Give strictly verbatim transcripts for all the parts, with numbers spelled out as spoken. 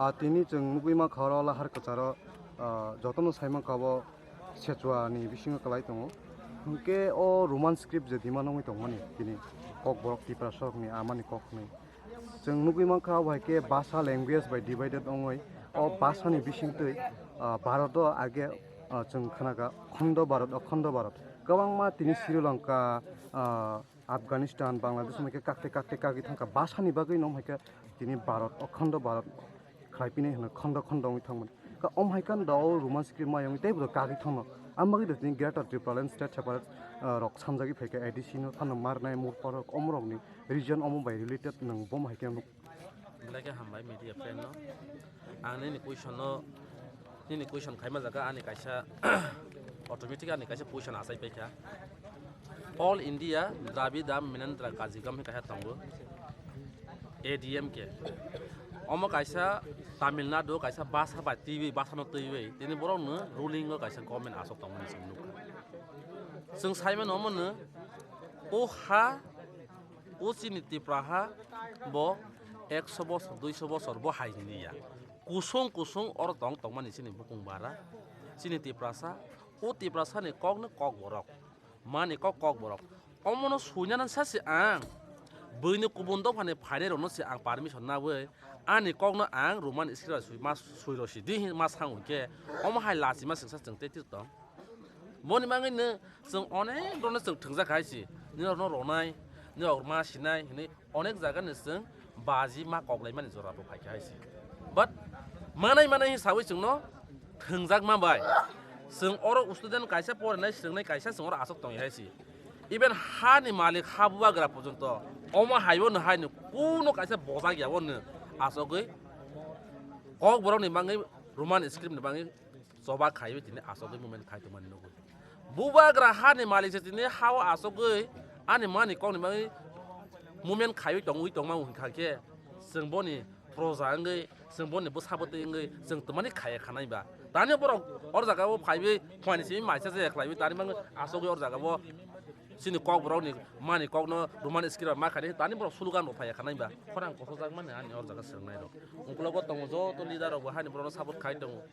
Ah, tini chwng nugwi mankha oro lahar kwcharo, ah, jotono sai mankha bo Sechua ni bisingo kwlai tongo. Hinkhe o Roman script je demand wngwi tongmani tini Kokborok Tiprasarokni amani kok hwnwi. Chwng nugwi mankha, o hai khe bhasha, language bai divided wngwi o bhasha ni bisingtwi, ah, Bharat o age, ah, chwng khwnakha Khondo Bharat, Okhondo Bharat. Kwbangma tini Sri Lanka, ah, Afghanistan, Bangladesh hai khe kakte kakte kagwi thangkha. Bhasha ni bagwi no hai khe tini Bharat, Okhondo Bharat khlai pini hwnwi khondo khondo wngwi thangmani. Ka om hai khe da o Roman script mai wngwi teibo kagwi thangno. Ang bagwi da tini Greater Tipraland State Separate, ah, rok sanjagwi phaikha, A D C no phano marnai, murparok, omorokni region omo bai related nwng bom hai khe nuk. Belai khe hambai media friend no. Ang nini question no, nini question khaima jaga ani kaisa automatic ani kaisa question achai paikha. All India Dravida Munnetra Kazhagam hai kaisa tongo. A D M K. Omo kaisa Tamil Nadu kaisa bhasha bai twiwi, bhasha no twiwi. Tini borok no ruling o kaisa government asok tongmani chwng nukha. Chwng sai mano omo no o ha, o chini Tipra ha bo ekso bosor, duiso bosor bo hai hini ya. Kusung kusung oro tong tongmani chini bukung bara, chini Tiprasa, o Tiprasa ni kok no Kokborok, mani kok Kokborok. Omo no suinani sa se ang, buini kubun dopha ni phainai rok no se ang permission nawi, ani kok no ang Roman script sui ma sui rw si di hin ma sang hwn khe, omo hai lachi ma sengsa chwng tei tong. Boni bagwi no chwng onek rokno chwng thwngjak hai se, nini rokno ronai, nini rok ma sinai hinwi onek jaga ni chwng baji ma koklaimani jora bo phaikha hai se. But manai manai hisawi chwngno thwngjak ma bai. Chwng oro student kaisa porinai swrwngnai kaisa chwng oro aswk tongya hai se. Even ha ni malik ha bubagra porjonto omo haibo no hai no kuno kaisa bojak ya bo no aswkgwi Kokborok ni bagwi Roman script ni bagwi choba khaiwi tini aswkgwi movement khai tongmani nukgo. Bubagra hani malik se tini hao aswkgwi ani mani kokni bagwi movement khaiwi tongwi tongma wngkha khe chwng boni proja wngwi, chwng boni bwsa bwtwi wngwi chwng twmani khaiya khanai ba. Tani borok or jaga o phaiwi phuani simi maisa se khlaiwi tani bagwi aswkgwi or jaga o chini kokborok ni mani kokno Roman script ma khani tani borok slogan rok phaiya khanai ba. Khorang kosojakmani ani or jaga swrwngnai rok. Uklogo tongo joto leader rok bo hani borokno support khai tongo.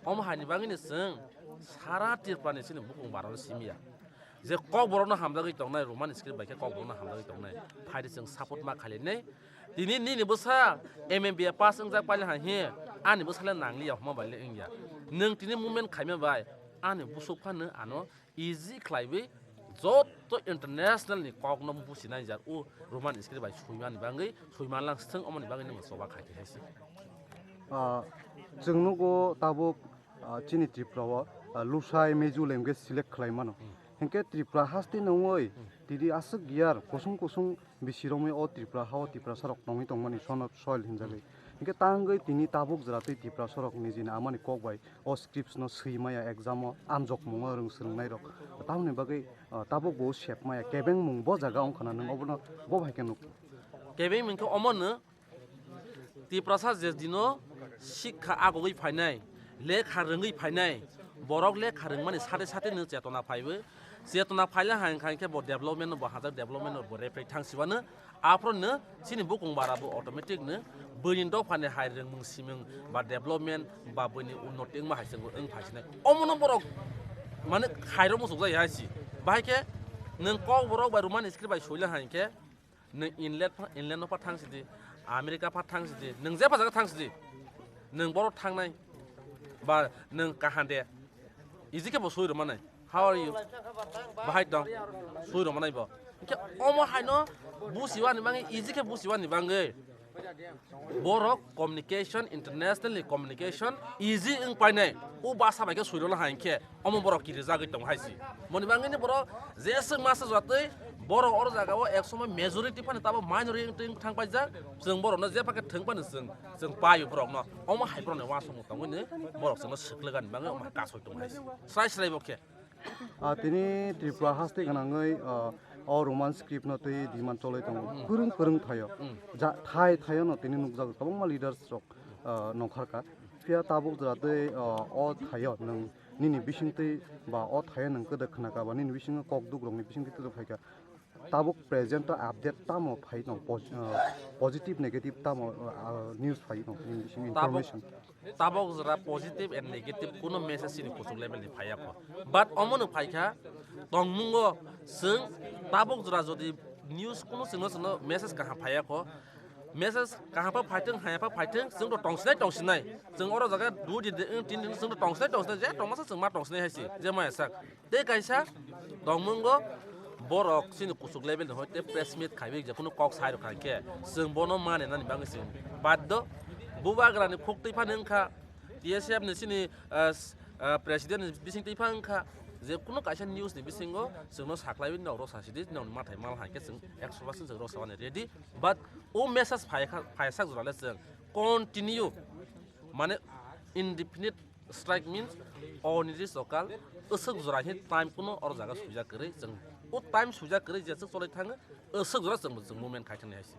Omo haini bagwino chwng sara Tripura ni chini bukung barano simiya. Je kokborokno hamjagwi tongnai, Roman script bai khe kokborokno hamjagwi tongnai. Phaidi chwng support ma khailainai. Tini nini bwsa M M B A pass wngjak paile hai he, ani bwsale nangliya hwnma bai le wngya. Nwng tini movement khaima bai ani busuk phano ano easy khlaiwi joto international ni kokno businai jak o Roman script bai suimani bagwi, suimanlang swthwng omoni bagwi nwng choba khai khe hai se. Ah, chwng nugo tabuk, ah, chini Tripura o, ah, Lusai Meju language select khlai mano. Hmm. Hinkhe Tripura haste nungwi Hmm. tini aswk gear kusung kusung bisi romwi o Tripura ha o Tiprasa rok tongwi tongmani sono soil hinjagwi. Hmm. Hinkhe tangwi tini tabuk jora twi Tiprasa rok nijini amani kok bai o scripts no swi maya exam o amjokmungo rwng swrwngnai rok. Tamoni bagwi, ah, tabuk bo sep maya kebengmung bo jaga wngkha na nwng obono bo bai khe nuk. Kebengmung khe omo no Tiprasa je dino sikha agogwi phainai, lekha rwngwi phainai, borok lekha rwngmani sate sate no chetona phaiwi, chetona phaila hai khe bo development no bo hajak development no bo reflect thang sibano, aphuru no chini bukung bara bo automatic no buini dophani hai rwngmung simung ba development ba buini unnoti wngma hai chwng wng phaisinai. Omono borok mane khairok muchukjak hai si. Bahai khe nwng kokborok bai Roman script bai soila hai khe nwng England pha, England no pha thang sidi, America pha thang sidi, nwng je pha jaga thang sidi, nwng borok thangnai ba nwng kaham de, easy khe bo soi rwmanai. How are you? Bahai tong. Soi rwmanai bo. Hinkhe omo haino busiwani bagwi, easy khe busiwani bagwi borok communication, international ni communication easy wng painai. O basa bai khe soi rwla hai hinkhe omo borok kirijagwi tong hai si. Moni bagwi ni borok jeswk masa jatwi borok or jaga o ek somoi majority phani tabo minority wng thang paijak. Chwng borokno jepha khe thwng phano chwng, chwng paio borokno. Omo hai borokni uansukmung tongwi ni borok chwngno swklwgani bagwi omo hai kasoi tong hai si. Srai srai bo khe. Ah, tini Tripura haste gwnangwi, ah, o Roman script no twi demand cholwi tongo. Hmm. Kwrwng kwrwng thaio. Hmm. Ja, thai thaio no tini nukjago kwbangma leaders rok, ah, nongkhorkha. Phiya tabuk jora twi, ah, o thaio nwng nini bisingtwi ba o thaio nwng kwdwk khnakha ba nini bisingo kok duk rokni bisingtwi kwdwk phaikha. Tabuk present o update tamo phai no pos-, uh, positive negative tamo, uh, news phai no nini bising Tabuk, information. Tabuk jora positive and negative kuno message sini kuchuk level ni phai yakho. But omo no phai kha tongmungo chwng tabuk jora jodi news kuno chwngno chwngno message kaham phai yakho. Message kaham pa phaithwng haya pa phaithwng chwng to tongsinai tongsinai. Chwng oro jaga dui din, tin din chwng to tongsinai tongsinai je tongmasa chwng ma tongsinai hai si je maya sak. Tei kaisa tongmungo borok chini kuchuk level ni hoi tei press meet khaiwi je kunu kok sai rwkha khe chwng bono mane nani bagwi chwng baddo. Bubagra ni khuk twi phani wngkha T S F ni chini, ah, s-, ah, president ni bising twi pha wngkha je kunu kaisa news ni bisingo chwngno saklaiwi nok rok sasidi nok mathai mal hai khe chwng ekso percent chwng rok samani ready. But o message phai kha, phai sak jora le chwng continue mane indefinite strike means oniri sokal aswk jora hi time kuno oro jaga suijak kwrwi chwng o time suijak kwrwi je chwng cholai thango aswk jora chwng chwng movement khai thangni hai se.